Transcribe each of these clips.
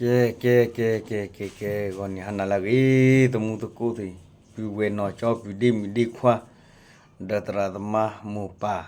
ကဲ ကဲ ကဲ ကဲ ကဲ ကဲ ဂီၤနံၤဟါနၤလၢအဂ့ၤ သမူသကိးသ့ၣ်, ပုၢ်ဝဲၢ်နီၢ်ကၠီ ပုၢ်ဒ့မုၣ်ဒ့ခွါ, ဒီးသရၣ်သမါမိၢ်ပၢ်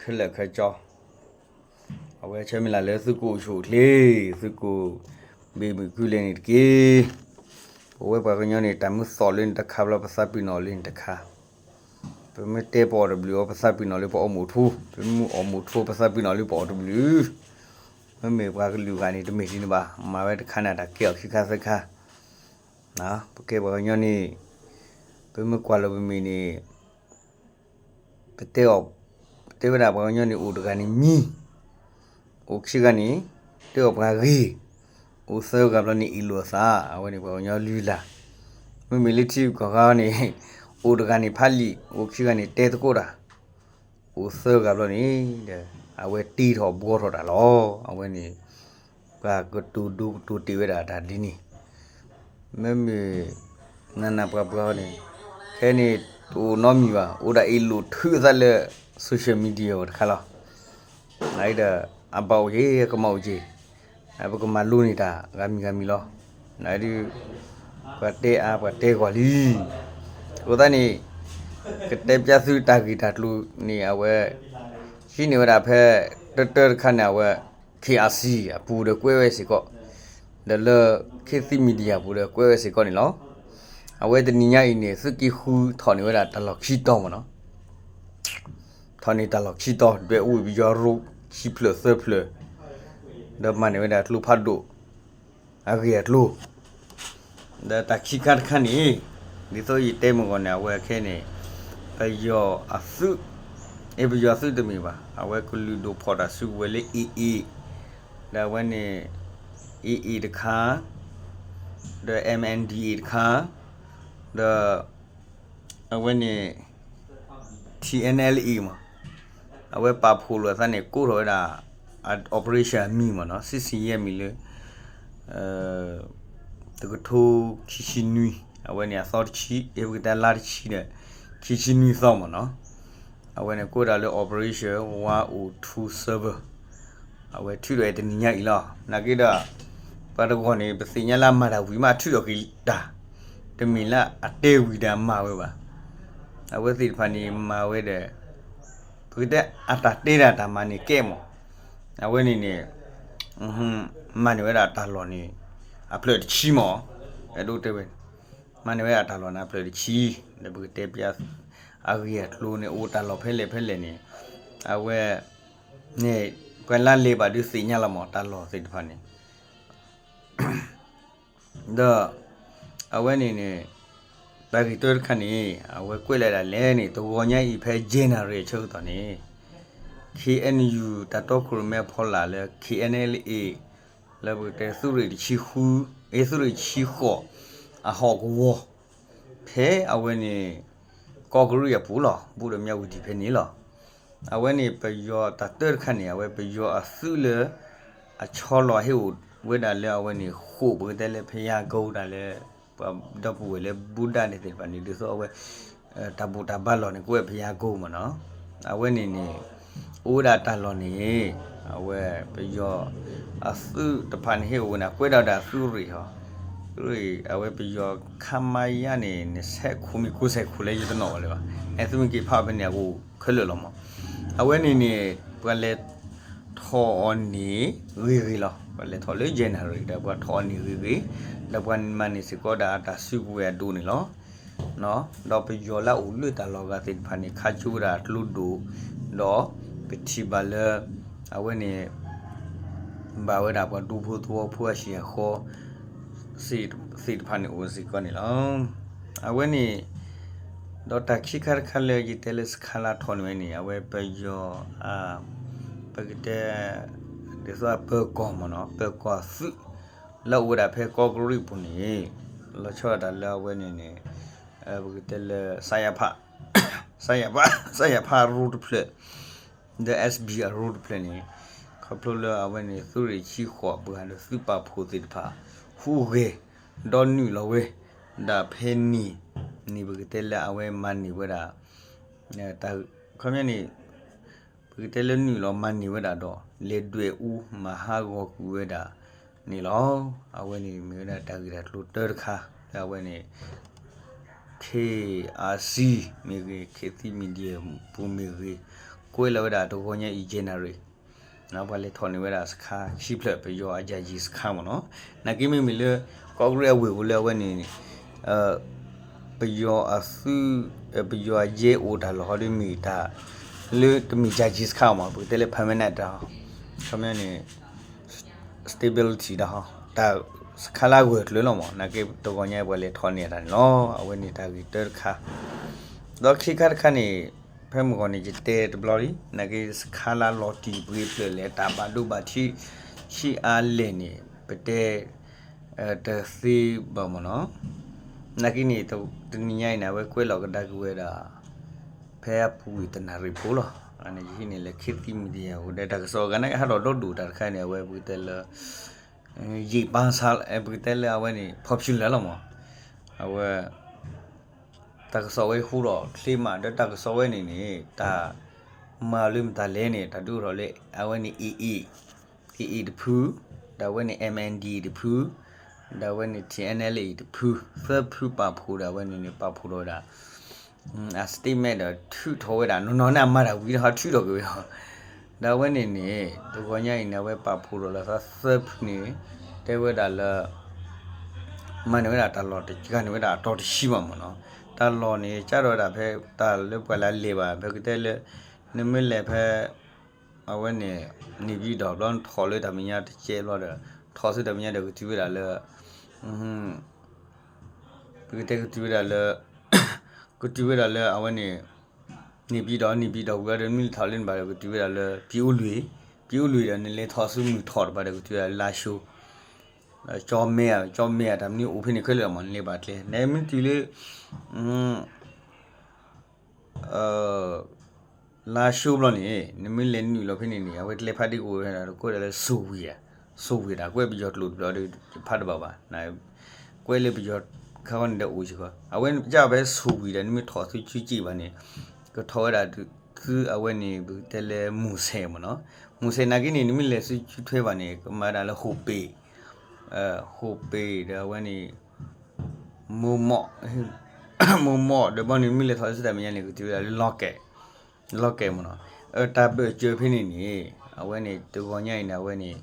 ခဲလၢာ်ခဲဆ့, အဝဲဆၢမုၢ်လၢ်လၢသုကအိၣ်ဆူၣ်အိၣ်ချ့, သုကအိၣ်ဘှံးမုာ်ကုလဲန့ၣ်တက့ၢ်. ပဝဲပှၤကညီန့ၣ် တၢ်မ့ၢ်သီၣ်လၢန့ၣ်တခါဘျီ ပသးပ့ၤနီၣ်လၢန့ၣ်တခါ, ပမ့ၢ်တဲပအီၣ်တဘျုးအီၤ ပသးပ့ၤနီၣ်လၢပအီၣ်မူးထိ, ပမ့ၢ်အီၣ်မူးထိ ပသးပ့ၤနီၣ်လၢပအီၣ်တဘျုး မ့မ့ၢ်ပှၤကလုာ်ဂၤန့ၣ် တမ့ၢ်ဒ်န့ၣ်ဘၣ်, မၤဝဲတခါန့ၣ် တၢ်ကဲအီၤခံခါသၢခါ, ပကဲပှၤကညီန့ၣ် ပမ့ၢ်ကွၢ်လီၤပမ့ၢ်န့ၣ် ပတဲအီၤ, ပတဲဝဲဒၣ်ပှၤကညီန့ၣ် အိၣ်တဂၤန့ၣ်မံ, အိၣ်ခံဂၤန့ၣ် တဲအီၤပှၤဂ့ၤ, အိၣ်သၢဂၤဘျီန့ၣ် အ့ၣ်လိာ်အသး, အဝဲန့ၣ်ပှၤကညီလုၢ်လၢ်, မ့မ့ၢ်လၢထံဂုၤကီၢ်ဂၤန့ၣ် အိၣ်တဂၤန့ၣ်ဖးလံာ်, အိၣ်ခံဂၤန့ၣ်တဲသကိးတၢ် အိၣ်သၢဂၤဘျီန့ၣ်ဒီး အဝဲတ့ထီၣ်ဘှီထီၣ်တၢ်လီၤ. အဝဲန့ၣ် ပှၤကတိၤဒိကတိၤတ့ၢ်ဝဲဒၣ်တၢ်ဒ်န့ၣ်, မ့မ့ၢ် နနၢ်ပှၤပှၤန့ၣ် ခဲန့ၣ်တအိၣ်နီတမံၤဘၣ်, အိၣ်ဒၣ်အ့ၣ်လိာ်ထုးအသးလၢ social media တခါလီၤ. နဒီး အဘၣ်အိၣ်က့ၤ ကမၣ်အိၣ်က့ၤ, ပကမၤလိန့ၢ်တၢ်ဂၤမံၤဂၤမံၤလီၤ. နဒုး ပှၤတဲအါ ပှၤတဲဂီၤလံ. အဃိသတးန့ၣ် ကတဲပျၢ်သုတၢ်ဂ့ၢ်တၢ်ကျိၤန့ၣ် အဝဲ ဟံးန့ၢ်ဝဲဒၣ်ဖဲ တၢတၢတခါန့ၣ် အဝဲ KRC အပူၤဒီးကွဲးဝဲစ့ၢ်ကီး, ဒီးလၢ ခေတ်သစ် Media ပူၤဒီးကွဲးဝဲစ့ၢ်ကီးန့ၣ်လီၤ. အဝဲတနံၤညါအံၤန့ၣ် သုးက့ဃုထီၣ်န့ၢ်ဝဲဒၣ်တၢ်လီၢ်ခံတီၤမ့ၢ်နီၤ ထီၣ်န့ၢ်တၢ်လီၢ်ခံတီၤ ဒွဲၣ်အူဝံၤပယီၤရိခံဖျၢၣ်သၢဖျၢၣ်, ဒီးမၤန့ၢ်ဝဲဒၣ်ကျိဖးဒိၣ် အဂ့ၢ်အကျိၤ, ဒီးတၢ်ခံခါတခါန့ၣ် ဒ်သိးယတဲမုၢ်ဂီၤန့ၣ် အဝဲခဲန့ၣ် ပယီၤအသုး, အ့ ပယီၤသုးတမ့ၢ်ဘၣ်, အဝဲကလုာ်ဒိၣ်ဖီၣ်တၢ်စုကဝဲၤလၢ AA, ဒီးအဝဲန့ၣ် AA တခါ, ဒီး MNDAA တခါ, ဒီး အဝဲန့ၣ် TNLA မး, အဝဲပာ်ဖှိၣ်လိာ်အသးန့ၣ် ကိးထီၣ်ဝဲဒၣ် operation အမံၤမ့ၢ်နီၤ, စစ်ဆင်ရေး အမံၤလၢ တကထိခံဆံနွံ, အဝဲန့ၣ်အသီတဆံ, အ့ ပကတဲလါတဆံဒီး ခံဆံနွံသီမ့ၢ်နီၤ, အဝဲန့ၣ်ကိးဒၣ်လၢ operation one oh two seven, အဝဲထုးထီၣ်ဝဲတနံၤညါအံၤလီၤ. နာ်က့ဒီး ပှၤတဂီၤန့ၣ် ပသ့ၣ်ညါလၢအမၤတၢ်ဝံၤမး အထုးထီၣ်က့ၤတၢ်, တမ့ၢ်လၢအတဲဝံၤဒီးအမၤဝဲဘၣ်. အဝဲသ့ၣ်တဖၣ်န့ၣ်မၤဝဲဒီး ပကတဲအတၢ်တဲဒၣ်တၢ်မၤန့ၣ်ကဲမး, အဝဲန့ၣ်န့ၣ် မၤန့ၢ်ဝဲဒၣ်တၢ်လီၢ်န့ၣ် အဖျၢၣ်တဆံမး, အဲၣ်ဒိးတဲဝဲ မၤန့ၢ်ဝဲဒၣ်တၢ်လီၢ်န့ၣ်အဖျၢၣ်တဆံ, ဒီးပကတဲပျၢ် အဂ့ၢ်အကျိၤန့ၣ် အိၣ်တၢ်လီၢ်ဖဲလဲၣ်ဖဲလဲၣ်န့ၣ်, အဝဲ န့ၣ် ပှၤလၢလဲၤဘၣ်ဒုးသ့ၣ်ညါလီၤမး တၢ်လီၢ်သ့ၣ်တဖၣ်န့ၣ် ဒီး အဝဲန့ၣ်န့ၣ် တၢ်ဂ့ၢ်တၢတခါန့ၣ် အဝဲကွဲးလၢဒၣ်လဲၣ်န့ၣ် တဂီၤညါအံၤဖဲ January အဆၢကတီၢ်န့ၣ် KNU တၢ်တီခိၣ်ရိၣ်မဲအဖီလာ်လၢ KNLA လၢပကတဲသုးရ့ၣ်တဆံဃု, အ့ သုးရ့ၣ်တဆံဃိး အဟီၣ်ကဝီၤ ဖဲအဝဲန့ၣ် ကီးကရံၣ်အပူၤလီၤ, ဘူးဒီးမၠၣ်ဝတံၤဖဲန့ၣ်လီၤ. အဝဲန့ၣ်ပယီၤတၢ်တၢတခါန့ၣ် အဝဲပယီၤအသုးလၢ အဆီလီၤဟ့ၣ်အိၣ်ဝဲဒၣ်လၢအဝဲန့ၣ် ဃိာ်ပကတဲလၢဖယါကိတၢ်လၢ ပှၤဒီပုၢ်ဝဲၢ်လၢဘူးဒၣ်န့ၣ်သ့ၣ်တဖၣ်န့ၣ် ဒ်သိးအဝဲ တၢ်ဘူၣ်တၢ်ဘါလီၢ်န့ၣ် ကအိၣ်ဝဲဖယါကိမ့ၢ်နီၤ. အဝဲန့ၣ်န့ၣ် အိၣ်ဝဲဒၣ်တၢ်လီၢ်န့ၣ် အဝဲပယီၤအသုးတဖၣ်န့ၣ်ဟ့ၣ်အိၣ်ဝဲန့ၣ် ကွဲးဒၣ်ဝဲဒၣ်သုးရ့ၣ်ဟီ, သုးရ့ၣ် အဝဲပယီၤ ခမရ န့ၣ် နဆဲးခိၣ်မံၤကိးဆဲးခိၣ်လဲၣ် ယတနီၣ်ဘၣ်လၢၤဘၣ်. အဲသုးမ့ၢ်က့ၤဖးအီၤဖဲန့ၣ် အကအိၣ်ခဲလၢာ်လီၤမး. အဝဲန့ၣ်န့ၣ် ပှၤလဲၤထီၣ်အီၤန့ၣ်ဂ့ၤဂ့ၤလီၤ. ပှၤလဲၤထီၣ်လၢ January ဒီးပှၤထီၣ်အီၤန့ၣ်ဂ့ၤဂ့ၤ, ဒီးပှၤမၤန့ၢ်စ့ၢ်ကီးဒၣ်အတၢ်စုကဝဲၤအဒိၣ်န့ၣ်လီၤ. ဒီးပယီၤလၢအအိၣ်လၢတၢ်လီၢ်ဂၤသ့ၣ်တဖၣ်န့ၣ် ခးကၠိဝဲဒၣ်အကျိဒိၣ်, ဒီးပထံၣ်ဘၣ်လၢ အဝဲန့ၣ် ဘၣ်ဝဲဒၣ်ပှၤဒူဖိသဝီဖိအဟံၣ်အဃီ သ့ၣ်တဖၣ်န့ၣ်အိၣ်စ့ၢ်ကီးန့ၣ်လီၤ. အဝဲန့ၣ် ဒီးတၢ်ခံခါတခါလၢယတဲလၢစခါလၢထီၣ်န့ၣ်ဝဲန့ၣ် အဝဲပယီၤ ပကတဲ ဒ်သိးပၢၤကီၢ်မ့ၢ်နီၤ ပၢၤကီၢ်သုး လၢအိၣ်ဝဲဒၣ်ဖဲကီးကရံၣ်ပူၤန့ၣ် လီၤဆီဒၣ်တၢ်လၢအဝဲန့ၣ်န့ၣ် ပကတဲလၢ စရဖ စရဖ စရဖ ရိတဖျၢၣ် ဒီး SB အရိတဖျၢၣ်န့ၣ် ခီဖျိလၢအဝဲန့ၣ် သုးရ့ၣ်ဆံဃိးပှၤဒီးသုးပာ်ဖှိၣ်သ့ၣ်တဖၣ် ဟူးဂဲၤ ဒီးနုာ်လီၤဝဲ ဒၣ်ဖဲန့ၣ်န့ၣ် ပကတဲလၢအဝဲမၤန့ၢ်ဝဲဒၣ် ခီပညီန့ၣ် ပကတဲလၢနုာ်လီၤမၤန့ၢ်ဝဲဒၣ်ဒီး လဲၤဒွဲၣ်အူမၤဟးဂီၤကွံာ်ဝဲဒၣ် န့ၣ်လီၤ. အဝဲန့ၣ်မ့ၢ်ဝဲဒၣ်တၢ်ဂ့ၢ်တၢ်ကျိၤတၢတခါ လၢအဝဲန့ၣ် K R C မ့ၢ်ဂ့ၤ ခေတ်သစ် Media ပူၤမ့ၢ်ဂ့ၤ ကွဲးလီၤဝဲဒၣ်တဂီၤညါအံၤ January ပှၤလဲၤထီၣ်န့ၢ်ဝဲဒၣ်စခါခံဖျၢၣ် ပယီၤအယၤယံၤစခါမ့ၢ်နီၤ. နာ်က့မ့မ့ၢ်လၢ ကီၢ်ကရ့ၣ်အဝ့ၢ်ပူၤလၢအဝဲန့ၣ် ပယီၤအသုး ပယီၤအယဲအိၣ်တၢ်လီၢ်ဟီဒီးမ့ၢ်တၢ် လၢတမ့ၢ်ယၤယံၤစခါမ့ၢ် ပကတဲလၢ permanent တၢ် ခီပညီန့ၣ် stability တၢ်ဟီ တၢ်စခါလၢအဂၢၢ်ကျၢၤလီၤမ့ၢ် နာ်က့တဂီၤညါပှၤလဲၤထီၣ်န့ၢ်တၢ်န့ၣ်လီၤ. အဝဲန့ၣ်တၢ်ဂ့ၢ်တၢတခါ ဒီးခံခါတခါန့ၣ် ဖဲမုၢ်ဂီၤန့ၣ် ယတဲတဘျီလံ နာ်က့စခါလၢလီၤတံၢ်ပှ့ၤဖျၢၣ်လဲၣ် တၢ်ဘၣ်ဒိဘၣ်ထံး ဆံးအါလဲၣ်န့ၣ် ပတဲ တသ့ဘၣ်မ့ၢ်နီၤ. နာ်က့န့ၣ် တနံၤညါအံၤန့ၣ် အဝဲကွဲးလီၤကဒါက့ၤဝဲဒၣ် ဖဲအပူၤကွံာ်တနၣ်ရံၣ်ဖိလီၤ. ယဟံးန့ၢ်လၢ ခေတ်သစ် Media အဃိဒီး တၢ်ကစီၣ်အဂၤန့ၣ် ဟးထီၣ်ဒီဒူၣ်တၢ်တခါန့ၣ် အဝဲပကတဲလၢ ယံာ်ပန်းဆန်း ပကတဲလၢအဝဲန့ၣ် popular လီၤမ့ၢ် အဝဲ တၢ်ကစီၣ်ဝဲဟူထီၣ်ချ့မး ဒီးတၢ်ကစီၣ်ဝဲန့ၣ်န့ၣ် တၢ်မၤလၢမတၤလဲၣ်န့ၣ် တၢ်ဒုးအိၣ်ထီၣ်လၢ အဝဲန့ၣ် A A, A A တဖု, ဒီးအဝဲန့ၣ် M N D တဖု, ဒီးအဝဲန့ၣ် T N L A တဖု, သၢဖုပာ်ဖှိၣ်ဒီးအဝဲန့ၣ်န့ၣ် ပာ်ဖှိၣ်ထီၣ်ဝဲဒၣ် အ statement ဒီးထုးထီၣ်ဝဲဒၣ် နီၢ်နီၢ်န့ၣ်အမၤတၢ်ဝံၤဒီးဟးထုးထီၣ်က့ၤဝဲလီၤ. ဒီးအဝဲန့ၣ်န့ၣ် တဂီၤညါအံၤန့ၣ် အဝဲပာ်ဖှိၣ်ထီၣ်လၢသၢဖုန့ၣ် တဲဝဲဒၣ်လၢ မၤန့ၢ်ဝဲဒၣ်တၢ်လီၢ်တကးန့ၣ်ဝဲဒၣ်အတီၤတဆံဘၣ်မ့ၢ်နီၤ. တၢ်လီၢ်န့ၣ် ကၢ်ထီၣ်ဝဲဒၣ်ဖဲတၢ်လၢပှၤလၢအလဲၤဘၣ် ဖဲကတဲလၢ နမ့ၢ်လဲၤဖဲ အဝဲန့ၣ် နေပြည်တော် ဘျီနထီၣ်လၢတၢ်မဲာ်ညါတကဲဘျီဒီး ထီၣ်ဆူတၢ်မဲာ်ညါဒီးကတုၤဝဲဒၣ်လၢ ပကတဲကတုၤဝဲဒၣ်လၢ ကတုၤဝဲဒၣ်လၢအဝဲန့ၣ် နေပြည်တော် နေပြည်တော် ဝံၤဒီး နမ့ၢ်လဲၤထီၣ်လၢနဘၣ်ဒီး ကတုၤဝဲဒၣ်လၢ ပြင်ဦးလွင်, ပြင်ဦးလွင် ဒီးနလဲၤထီၣ်ဆူမုၢ်ထီၣ်တပၤဒီး ကတုၤဝဲဒၣ်လၢ လါရှိုး, ကၠီမဲ ကၠီမဲ တၢ်မနုၤအိၣ်ဖဲန့ၣ်ခဲလၢာ်မ့ၢ် နလဲၤဘၣ်ကျဲ နမ့ၢ်တုၤလၢ လါရှိုးဘျီန့ၣ် နမ့ၢ်လဲၤနုာ်လီၤဖဲန့ၣ်န့ၣ် အဝဲကျဲဖးဒ့ကအိၣ်ဝဲဒၣ် ကိးဒၣ်လၢ ဆိၣ်ဝံၤဧါ, ဆိၣ်ဝံၤတၢ် ကွဲးပယီၤကျိာ်တဘျီဒီး ဖးတဘၣ်ဘၣ်, ကွဲးလၢပယီၤခါဃီန့ၣ်ဒီးအိၣ်စ့ၢ်ကီး အဝဲကၢ်ဖဲဆိၣ်ဝံၤဒီး နမ့ၢ်ထီၣ်ဆူကၠူကၠ့ၣ်ဘၣ်န့ၣ် ကထီၣ်ဝဲဒၣ်ဆူအဝဲန့ၣ် ပကတဲလၢ မူဆယ် မ့ၢ်နီၤ, မူဆယ် နာ်က့န့ၣ် နမ့ၢ်လဲၤဆူကၠူထွဲဘၣ်န့ၣ် ကမၤဝဲဒၣ်လၢ ဟိၣ်ပ့ၤ, ဟိၣ်ပ့ၤဒီးအဝဲန့ၣ် မိၢ်မီၣ်, မိၢ်မီၣ်ဒီးဘျီန့ၣ် နမ့ၢ်လဲၤထီၣ်လၢဆူတၢ်မဲာ်ညါန့ၣ် ကတုၤဝဲဒၣ်လၢ လီၢ်ကဲး, လီၢ်ကဲးမ့ၢ်နီၤ, တၢ်ဘၢၣ်စၢၤဖဲန့ၣ်န့ၣ် အဝဲန့ၣ် တဂီၤညါအံၤန့ၣ် အဝဲန့ၣ်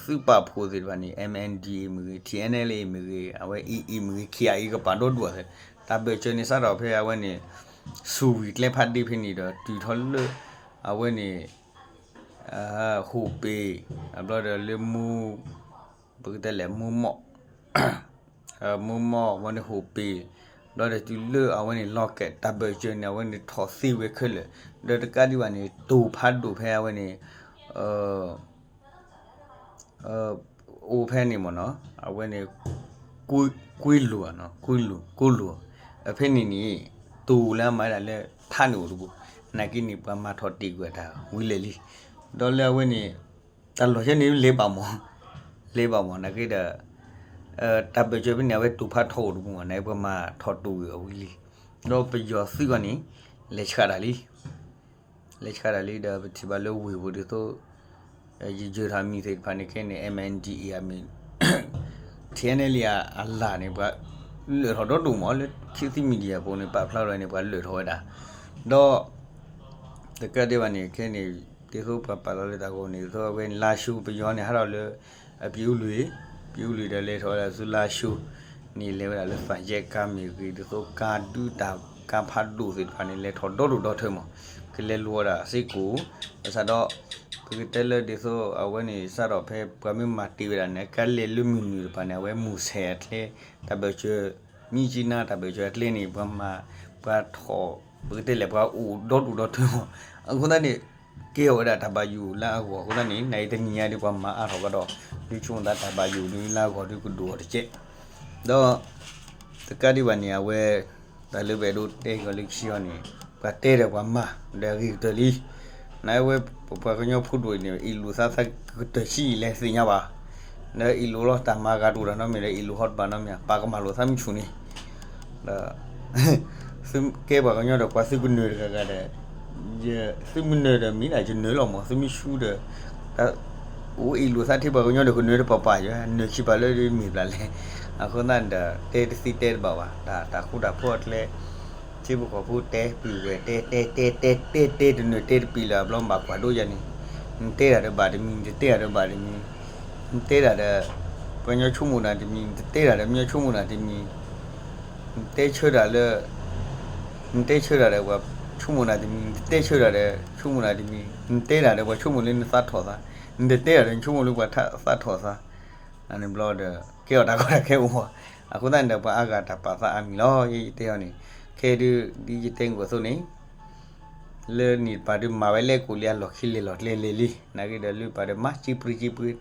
သုးပာ်ဖှိၣ်သ့ၣ်တဖၣ်န့ၣ် M N D A မ့ၢ်ဂ့ၤ T N L A မ့ၢ်ဂ့ၤ အဝဲ A A မ့ၢ်ဂ့ၤ K I A ကပာ်ဒိၣ်ဒိၣ်အသး တၢ်ဘၢၣ်စၢၤန့ၣ် စးထီၣ်ဖဲအဝဲန့ၣ် ဆိၣ်ဝံၤကျဲဖးဒ့ဖဲန့ၣ်ဒီး တုၤထီၣ်လၢ အဝဲန့ၣ် ဟိၣ်ပ့ၤ အဘျီဒီးလၢမိၢ် ပကတဲလဲၣ် မိၢ်မီၣ် မိၢ်မီၣ် အဝဲန့ၣ်ဟိၣ်ပ့ၤ ဘျီဒီးတုၤလၢအဝဲန့ၣ် လီၢ်ကဲး တၢ်ဘၢၣ်စၢၤန့ၣ် အဝဲန့ၣ်ထီၣ်သ့ဝဲခဲလၢာ် ဒီးတကးဒံးဘၣ်န့ၣ် တိၤဖးဒိၣ်ဖဲအဝဲန့ၣ် အိၣ်ဖဲန့ၣ်မ့ၢ်နီၤ အဝဲန့ၣ် ကွ့ၢ်လိၤ ကွ့ၢ်လိၤ ဖဲန့ၣ်န့ၣ် တိၤလၢအမၤဝဲဒၣ်လၢထးန့ၣ်အိၣ်တပူၤ နာ်က့န့ၣ် ပှၤမၤထီၣ်တ့ၢ်ကွံာ်တၢ်ဝံၤလဲၣ်လံ ဒီးလၢအဝဲန့ၣ် တၢ်လီၢ်ယဲန့ၣ်လဲၤဘၣ်မး လဲၤဘၣ်မး နာ်က့ဒီး တၢ်ဘၢၣ်စၢၤဖဲန့ၣ် အဝဲတိၤဖးထီအိၣ်တပူၤမး နာ်က့ပှၤမၤထီၣ်တိၢ်ကွံာ်အီၤဝံၤလံ ဒီးပယီၤသုးအံၤန့ၣ် လဲၤဆှးတၢ်လံ လဲၤဆှးတၢ်လံဒီး ပထံၣ်ဘၣ်လၢဝ့ၢ်ပူၤဒ်သိး ယယၢၤထီၣ်မံၤသ့ၣ်တဖၣ်န့ၣ် ခဲန့ၣ် M N D A အမံၤ T N L A အလၢ်န့ၣ် ပှၤလၢၢ်ထီၣ်ဒီဒိၣ်မး လၢ ခေတ်သစ် Media ပူၤန့ၣ် ပာ်ဖျါထီၣ်န့ၣ် ပှၤလၢၢ်ထီၣ်ဝဲဒၣ် ဒီး တကးဒံးဘၣ်န့ၣ် ခဲန့ၣ် ဒ်သိးပှၤပာ်လီၤလၢတၢ်ဂီၤန့ၣ် ဒ်သိးအဝဲန့ၣ် လါၡိ ပယီၤန့ၣ် ဟးထီၣ်လၢ အပြင်ဦးလွင် ပြင်ဦးလွင် ဒီးလဲၤထီၣ်ဝဲဒၣ်ဆူလါၡိန့ၣ် လဲၤဝဲဒၣ်လၢ သံချပ်ကား မ့ၢ်ဂ့ၤ ဒ်သိးကါဒုးတၢ် ကါဖးဒိၣ်သ့ၣ်တဖၣ်န့ၣ် လဲၤထီၣ်ဒီဒိၣ်ဒီထၢမး ကလဲၤလိၤဝဲဒၣ်စ့ၢ်ကီး ဘၣ်ဆၣ်ဒီး ပကတဲလၢဒ်သိးအဝဲန့ၣ် စးထီၣ်ဖဲပှၤမ့ၢ်မၤတ့ၢ်ဝဲဒၣ်န့ၣ် ကါလဲၤလၢမုၢ်နုာ်တဖၣ်န့ၣ် အဝဲမူၤဆဲးအကျဲ တၢ်ဘၢၣ်စၢၤ မြစ်ကြီးနား တၢ်ဘၢၣ်စၢၤအကျဲန့ၣ် ပှၤမၤ ပှၤထီၣ် ပကတဲလဲၣ် ပှၤအိၣ်ဒီဒိၣ်ဒီထၢမး အဃိသတးန့ၣ် ကဲထီၣ်ဝဲဒၣ်တၢ်ဘၣ်ယိၣ်လၢအဂီၢ်အဃိသတးန့ၣ် နအံၤတနံၤညါဒီးပှၤမၤအါထီၣ်ကဒီး ဒုးဆိမိၣ်သးတၢ်ဘၣ်ယိၣ်ဒုးလၢအဂီၢ်ဒုးကဒိၣ်အီၤတကဲး ဒီး တကးဒံးဘၣ်န့ၣ် အဝဲ တၢ်လၢပအဲၣ်ဒိးတဲကီးလၢခံအီၤန့ၣ် ပှၤတဲဒီးပှၤမၤ ဒီးအဂ့ၤကတၢၢ်လံ နဝဲ ပပှၤကညီဖိဒိၣ်အံၤန့ၣ် အ့ၣ်လိာ်သးသးကတၢၢ်ဆံးလဲၣ်သ့ၣ်ညါဘၣ် ဒီးအ့ၣ်လိာ်လီၤတၢ်မၤဂၤတအိၣ်တၢ်နီတမံၤဒီး အ့ၣ်လိာ်ဟီတဘၣ်နီတမံၤ ပာ်ကမၣ်လိာ်သးမုၢ်ဆူၣ်န့ၣ် ဒီး သုကဲပှၤကညီဒီး ပှၤသုကနၢၤတဂၤဂၤဒီး သုမ့ၢ်နၢၤဒီးမ့ၢ်ဒၣ်ယနၢၤလီၤမး သုမ့ၢ်ဆူဒီး တၢ် အိၣ်အ့ၣ်လိာ်သးထံပှၤကညီဒီးကနၢၤတပၤပၤယဲ နၢၤခံပၤလၢမ့ၢ်ဘျးလဲၣ်. အဃိသတးန့ၣ်ဒီး တဲတသံတဲတဘၣ်ဘၣ် တၢ်တၢ်ဃူတၢ်ဖိးအကျဲ ထံဖိကီၢ်ဖိတဲပျုၢ်ဝဲၤ တဲတဲတဲတဲတဲတဲတနၢၤတဲတပံၤလၢအဘျီဘၣ်ကွၢ်ဒိယၤန့ၣ်, နတဲတၢ်ဒီးဘၣ်တမံၤ နတတဲတၢ်ဒီးဘၣ်တမံၤ, နတဲတၢ်ဒီး ပှၤကညီဆိကမိၣ်နၤတမံၤ နတတဲတၢ်ဒီးပှၤကညီဆိကမိၣ်နၤတမံၤ, နတဲဆၢတၢ်လၢ နတဲဆၢတၢ်ဒီးပှၤဆိကမိၣ်နၤတမံၤ နတတဲဆၢတၢ်ဒီးဆိကမိၣ်နၤတမံၤ နတဲတၢ်ဒီးပှၤဆိကမိၣ်လၢနသးထီၣ်သး နတတဲတၢ်ဒီးနဆိကမိၣ်လၢပှၤသးထီၣ်သး န့ၣ်ဘျီဒီး ကဲအီၤတၢ်ကီတၢ်ခဲအိၣ်မး. အဃိသတးန့ၣ်ဒီး ပှၤအါဂၤတၢ်ပာ်သးအါမံၤလီၤ. ယတဲအီၤန့ၣ် ခဲဒုး ဒ်ယတဲနကွၢ်သိးန့ၣ် လၢနံၣ်တပၤဒုးမၤဝဲလဲၣ်ကိးလံအလီၢ်ခံလဲၤလီၢ်ကျဲလဲၤလံ နာ်က့ဒီးလၢပၤဒီးမၤစ့ပြံစ့ပြံ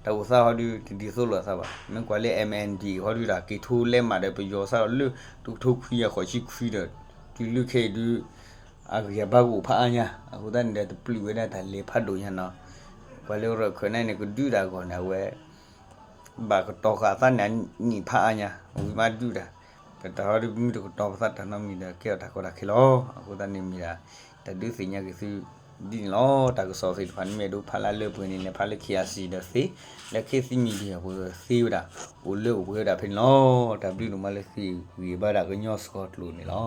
တၢ်အိၣ်သးဟီဒုး တဒ်သိးလိာ်သးဘၣ်. မ့ၢ်ကွၢ်လၢ M N D ဟီဒုးတၢ်က့ၤထိလဲမးဒီး ပယီၤစးထီၣ်လၢ တကထိခွံကယၤဃိးဆံခွံဒီး တုၤလၢခဲအံၤဒုး အဂံၢ်အဘါကအိၣ်ဖးအါညါ အဃိသတးန့ၣ်ဒီး တပျုၢ်ဝဲဒၣ်တၢ်လဲၤဖးဒိၣ်ညါနီၤ. ကွၢ်လၢရၢၢ်ခၢၣ်န့ၣ်န့ၣ် ကဒုးတၢ်အဂီၢ်န့ၣ် အဝဲ ဘၣ်ကတီၤဃာ်အသးန့ၣ်အနံၣ်ဖးအါညါ ဝံၤမးဒုးတၢ် ပတၢ်ဟီဒုးမ့ၢ်တကတီၤပသးတၢ်နီတမံၤဒီး ကဲထီၣ်တၢ်ကီတၢ်ခဲလီၤ. အဃိသတးန့ၣ်မ့ၢ်ဒၣ် တၢ်ဒုးသ့ၣ်ညါက့ၤသုဒ်န့ၣ်လီၤ. တၢ်ကစီၣ်သ့ၣ်တဖၣ်န့ၣ်မ့ၢ်ဒိဖးလၢလၢပှဲၤန့ၣ် လဲၤဖးလၢ K R C ဒီးသ့ လၢ K C Media ပူၤသ့ဝဲဒၣ် အိၣ်လၢအိၣ်ပှဲၤဝဲဒၣ်ဖဲန့ၣ်လီၤ. တၢ်ဘျုးဒိၣ်မးလၢသုဂံၢ်ဘါဒၣ်ကညီစှီၤကျိာ်န့ၣ်လီၤ.